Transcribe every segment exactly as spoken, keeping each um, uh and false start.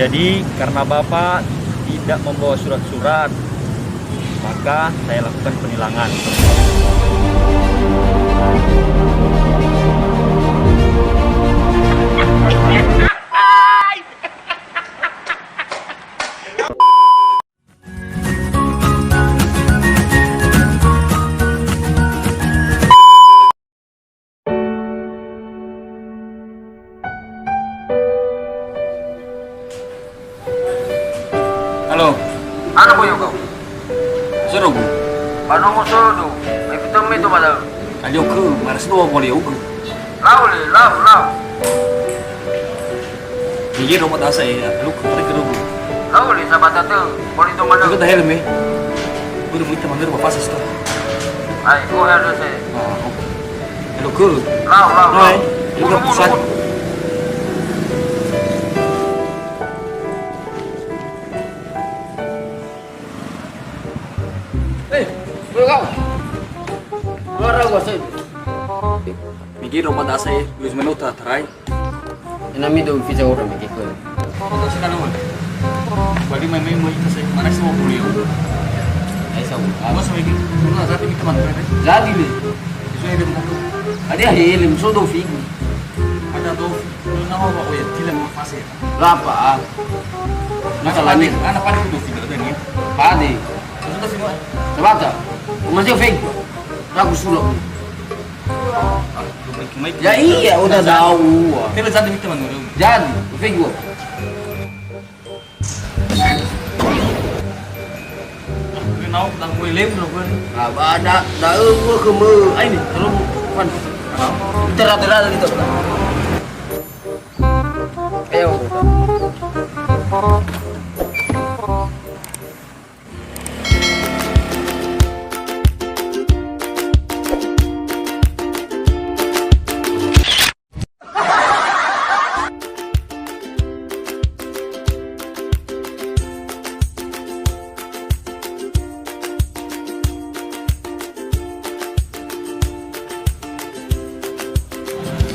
Jadi, karena Bapak tidak membawa surat-surat, maka saya lakukan penilangan. Halo. Halo, boyo kau. Soro, Bu. Ba nomo soro do. Mai fito me to badal. Alio ke, maras do boleh uku. Lau le, lau, lau. Migi romo dasa ya, lu kare ke romo. Lau le sabata tu, boleh tu mana? Kita helm eh. Udah muita manur bapak sih. Hai, oh ya dosa. Ah, oke. Hello ke? Lau, lau, lau. Hai. Buru, buru, buru. Eh, bro kau. Keluar aku asal. Migi romo dasa ya, Luis Menota terai. Ina mi do fiza ora mi kiko. Kota sih kalau mana? Bali mai mai mai kasih mana sih mau kuliah? Ai sabu. Mas mai gitu. Mana tadi kita mana? Jadi ni. Itu yang dia. Ada helm so do figu. Ada do. Lu nama apa? Oh ya, tidak mau fase. Lapa. Masalah ni. Anak pada do figu ada ni. Padi. Sudah sih, Mas. Sabata. Masih figu. Aku sulap. Ya iya, udah tahu. Jadi, figu. Kenal tak gue lem lo gue. Nah, ada, ada, eh, gue ke me, ah, ini, kalau bukan, tera-tera gitu. Ayo.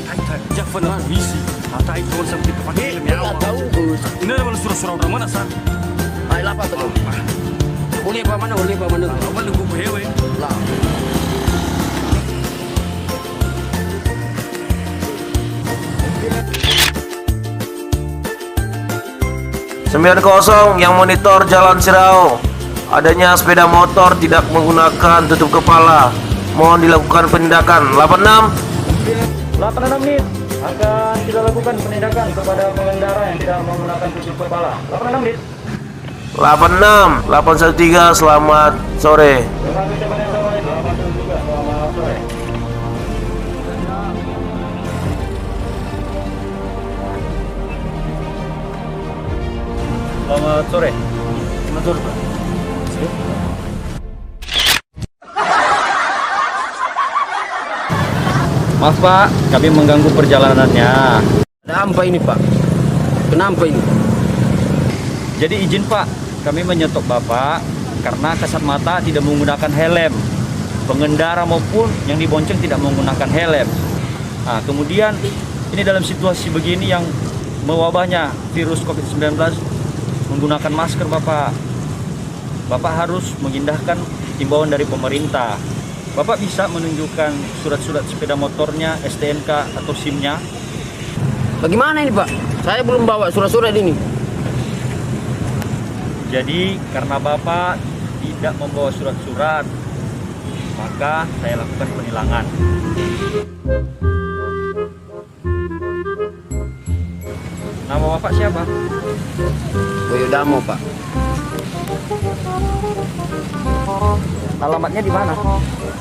Hai, hai, jak fenerang misi. Hatai tuan sampai tempat film ya. Tahu, Gus. Ini adalah surah-surah udah mana, San? Hai, lapa betul. Boleh apa mana, boleh apa mana? Apa lu gue hewe? Lah. Sembilan kosong, yang monitor Jalan Sirao. Adanya sepeda motor tidak menggunakan tutup kepala. Mohon dilakukan penindakan. Delapan enam. Delapan enam nih. Akan kita lakukan penindakan kepada pengendara yang tidak menggunakan tutup kepala. Delapan enam nih. Delapan enam, delapan satu tiga, selamat sore. Selamat sore. Selamat sore, Pak. Maaf, Pak, kami mengganggu perjalanannya. Ada apa ini, Pak? Kenapa ini? Jadi izin, Pak, kami menyetop Bapak karena kasat mata tidak menggunakan helm. Pengendara maupun yang dibonceng tidak menggunakan helm. Nah, kemudian ini dalam situasi begini yang mewabahnya virus covid sembilan belas, menggunakan masker, Bapak. Bapak harus mengindahkan imbauan dari pemerintah. Bapak bisa menunjukkan surat-surat sepeda motornya, S T N K atau sim-nya? Bagaimana ini, Pak? Saya belum bawa surat-surat ini. Jadi, karena Bapak tidak membawa surat-surat, maka saya lakukan penilangan. Nama Bapak siapa? Boyo Damo, Pak. Alamatnya di mana?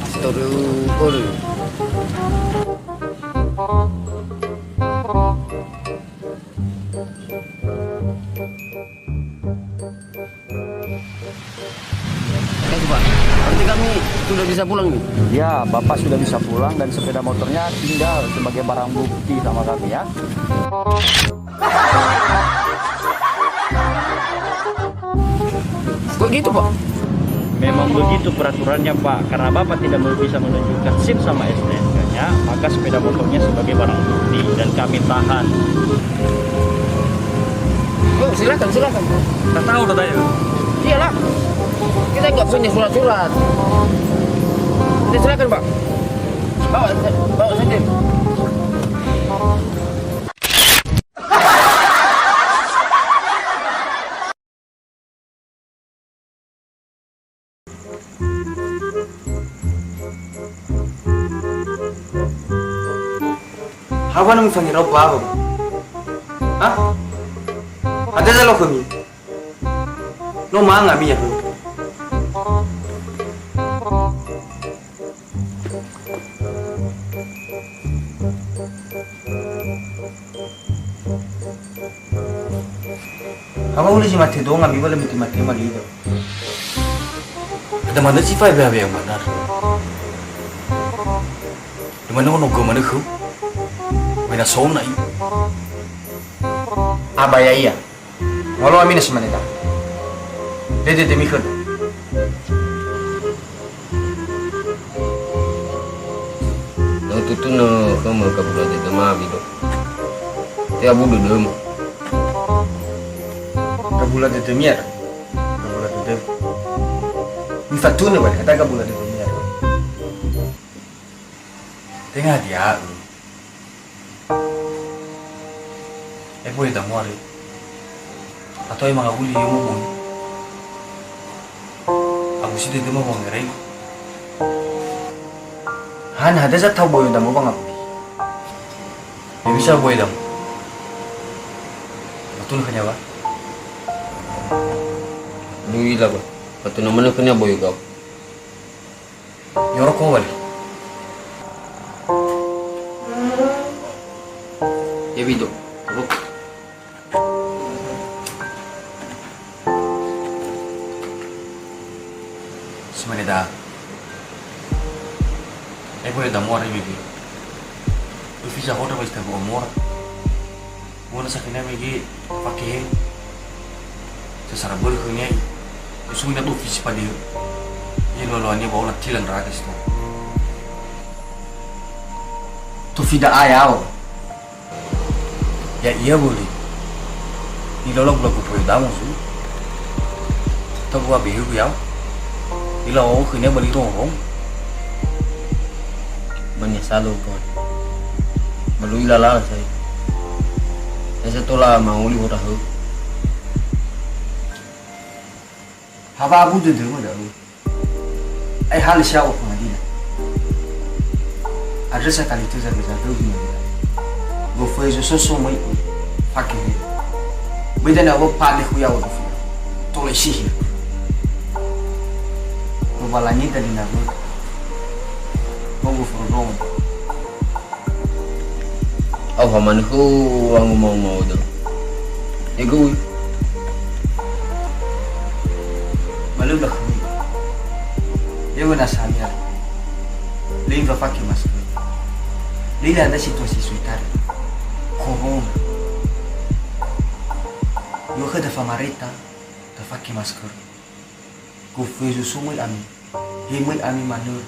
Sitorus Ulu. Itu, Pak. Berarti kami sudah bisa pulang nih? Ya, Bapak sudah bisa pulang dan sepeda motornya tinggal sebagai barang bukti sama kami ya. Kok gitu, Pak? Memang begitu peraturannya, Pak. Karena Bapak tidak mau bisa menunjukkan sim sama S T N K-nya, maka sepeda motornya sebagai barang bukti dan kami tahan. Oh, Silakan, silakan. Tak tahu, tak tahu. Iyalah. Kita nggak punya surat-surat. Kita silakan, Pak. Bawa, bawa saja. Hawa no mifangerau bawa. Ha? Ada zalo khömi. No manga mi ya. Hawa uli zi mate donga mi wala miti mate malido. Ada mana si fai bea-bea mana? Di mana ono gua mana khu? Wena sona i. Abaya iya. Ngolo amina si maneta. Dede demi khöda. No tutuna khöma gabula dödöma, Wido. Te abu dödöma. Gabula dödömi ara. Gabula dödömi. Mifatuna wali, ada gabula dödömi ara. Tenga dia'ö. Ebo eda muare. Atau emang abuli yomo boni. Abu si dede ma wangerai. Hana ada za tau boyo damo bang abuli. Ya bisa boyo damo. Betul kan ya, Pak? Lu ila, Pak. Betul namanya kena boyo gau. Yoroko wali. Ya, Bido. Yoroko. Simane da. Ebo eda muare mege. Ufi sa hoda ba ista bo mora. Mona sakina mege fake he. Sasara börö khönia i. Usung na dofi si pade. Ye lolo ania ba ola tilan raga sto. Tofi da ayao. Ya iya boli. Ni lolo gula gupoyo damu su. Tabu abehu yao. Ila o khönia bali rorong. Mania salo kon. Malu ila lala sai. Esa tola mauli hoda hö. Hawa abu dödöma da'ö. Ai hale siao pengadilan. Andrö sa kali töza geza dögi mangila. Gofu ezo soso mai oi. Fake he. Beda na wa pade khu yawa gofu. Tolai sihir. Lowalangi tadi na wa. Mau gofu rodong. Au hamani khö wangu mau-mau dö. Ego ui. Malöla khömi. Ego na samia. Lei wa fake masker. Lei la ada situasi suitara. Corona. Yo khö da famareta, da fake masker. Gofu ezo so möi ami. He möi ami manö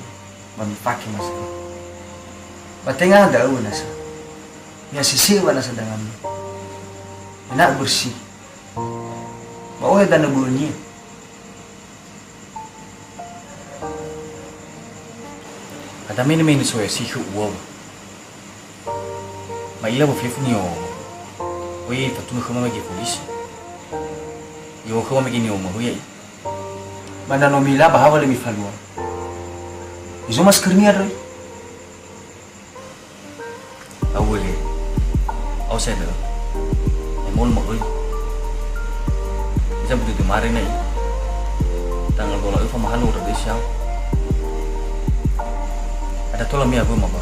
ba mifake masker. Ba tenga da'ö nasa. Mi'asese wa nasa dangami. Ena'ö bersih. Ba ohe danö bö'önia. Ada mene-mene soya si khö ua wa. Ma'ila wa fefu nio. Oi, fatuna khöma mege polisi. Yo khöma mege nio ma hui ai. Ba na no mila ba hawa le mifalua. Izo maskernia röi. Awele. Au sede. Emol ma oi. Bisa butuh demare nai. Tanggal dua puluh fa mahalo udah desa. Ada tola mia gua ma ba.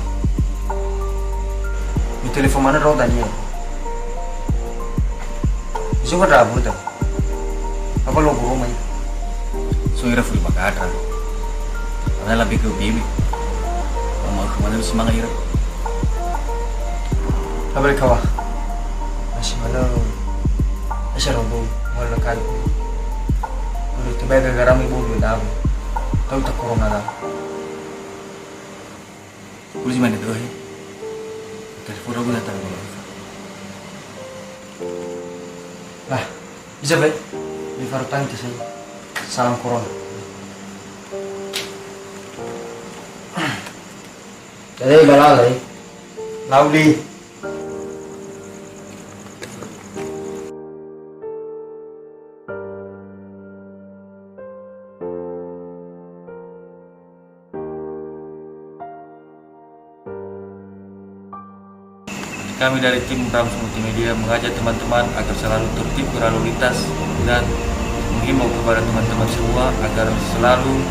Ni telepon mana roda nia. Izo wa dabu da. Apa lo guru mai? So ira furi bakadra. Ada lebih ke bibi. Mama kemana si manga ira? Kabar kawa. Masih malam. Asa robo, malam kali. Udah tiba gara-gara ibu dua dabu. Tahu tak corona lah. Uli mane dohe. Telepon aku datang dulu. Lah, Bisa, Fe? Di faru tangi tu saya. Salam corona. Jadi, balala, eh. Lauli. Kami dari tim Brams Multimedia mengajak teman-teman agar selalu tertib berlalu lintas dan menghimbau kepada teman-teman semua agar selalu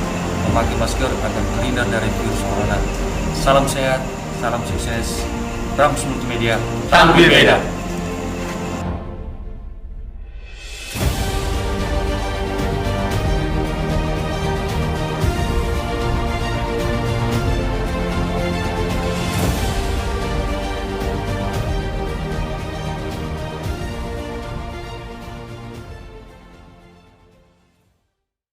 memakai masker agar terhindar dari virus corona. Salam sehat, salam sukses, Brams Multimedia, tampil beda.